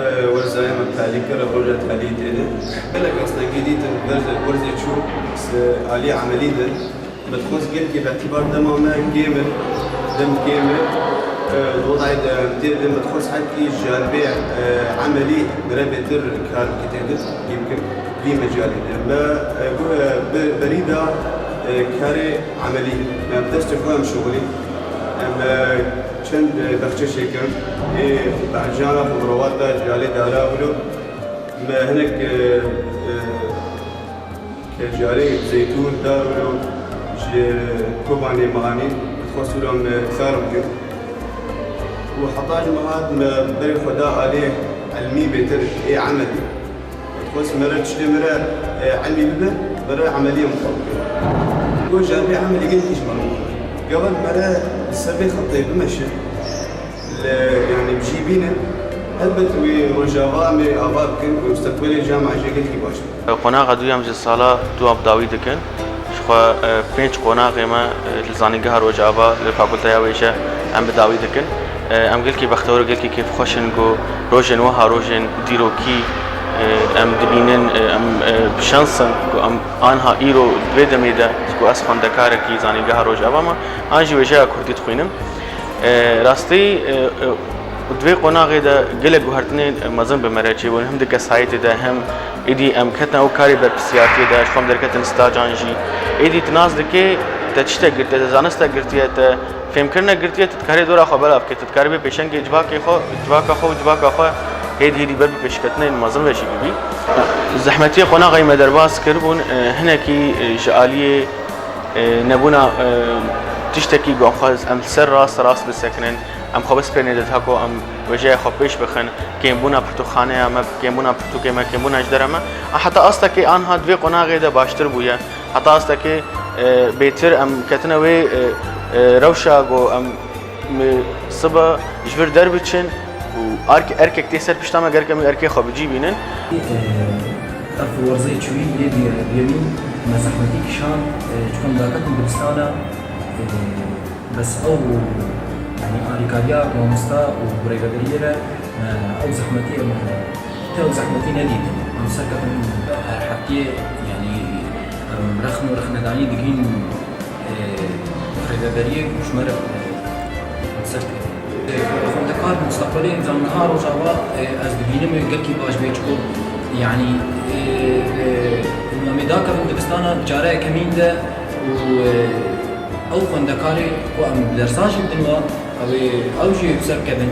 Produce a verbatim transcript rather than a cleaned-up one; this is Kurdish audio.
Werza me talî kir, roja talî tê de. Gelek astengî dîtin, werze-, werzê çû, se-, alî emelî de. Me dixwest gelkî bi îtibar dema me kêm e, dem kêm e. E, di wedayê de em tê de, me dixwest hetkî jalibê, e, emelî bire bêtir kar bike tê de, kêm kim, vî mecalê de. Me, e, gu-, e, bi-, berî da, e, karê emelî. Em bi destê xwe em şixulî. Em, e, çend, e, bexçeşê kirin. Ê bercana xwe mirovatda ji alê dara wilo. Me hinek, e, e, kecarê zeytûn dar wilo ji Kobanê me anî. Dixwest wilo me kar bikin. Û heta ji me hat me berê xwe da alê ilmî bêtir ê emelî. Dixwest me re tiştê me re, e, ilmî bibe, me re emeliyê mixwe bike. Ku jalibê emelî gelkî ji me re bûne. Gava me re ser vê xetê bimeşin, li, yanî bi cî bînin, helbet wê Rojava em ê ava bikin û musteqbelê camia jê gelkî baş be. Qonaxa duyem ji sala dua bi dawî dikin. Ji xwe, e, pênc qonaxê me, e, li Zanîngeha Rojava li fakulteya wêje em bi dawî dikin. E, em gelkî bextewar û gelkî kêfxweş in ku rojên wiha rojên dîrokî, e, em dibînin, e, em, e, bi şans in ku em anha îro di vê demê de ku ez xwendekarekî Zanîngeha Rojava me, an jî wêjeya kurdî dixwînim. E, rastî, e, e, Di vê qonaxê de gelek guhertinên mezin bi me re çêbûn, hem di kesayetê de, hem êdî em ketine ew karê berpirsiyartiyê de, ji xwe em derketin stajan jî. Êdî tu nas dikê, te tiştek girtiye, te zanistek girtiye, te fêmkirinek girtiye, tu dikarî dora xwe belav kê, tu dikarî bê pêşengê civakê xwe, civaka xwe û civaka xwe hêdî hêdî ber bi pêşketinên mezin ve jî bibî. Zehmetiyê qonaxê me derbas kiribûn, e, hinekî, e, ji aliyê, e, nebûna, e, tiştekî ku em xwe, em li ser rast rast bisekinin, em xwe bispêrînin di ku em wêjeya xwe pêş bixin, kêmbûna pirtûkxaneya me, kêmbûna pirtûkê me, kêmbûna ji dera me. A heta astekê anha di vê qonaxê de baştir bûye. Heta astekê, e, bêtir em ketine wê, e, e, rewşa ku em, em sibe ji vir derbiçin û ark-, erkek tê ser pişta me, gerek em wê erkê xwe bi cî bînin. Ev werzê çûyî yê duyemîn me zehmetî kişand, e, çikom daketin dibistana, e, Bes ew, yanî alîkariya mamosta û rêveberiyê re, e, ew zehmetî em, te ew zehmetî nedîtin. Em serketin her heftiyê, yanî em rexn û rexnedanî digîn, e, rêveberiyê ji me re, e, em serketin. E, xwendekar musteqbelê zangeha Rojava, e, ez dibînim gelkî baş bê çiko, yanî, e, e, em ê dakevin dibistana care kemîn de û, e, Ew xwendekarê ku em dersan jî bidin wan, ew ê ew jî bi ser bikevin.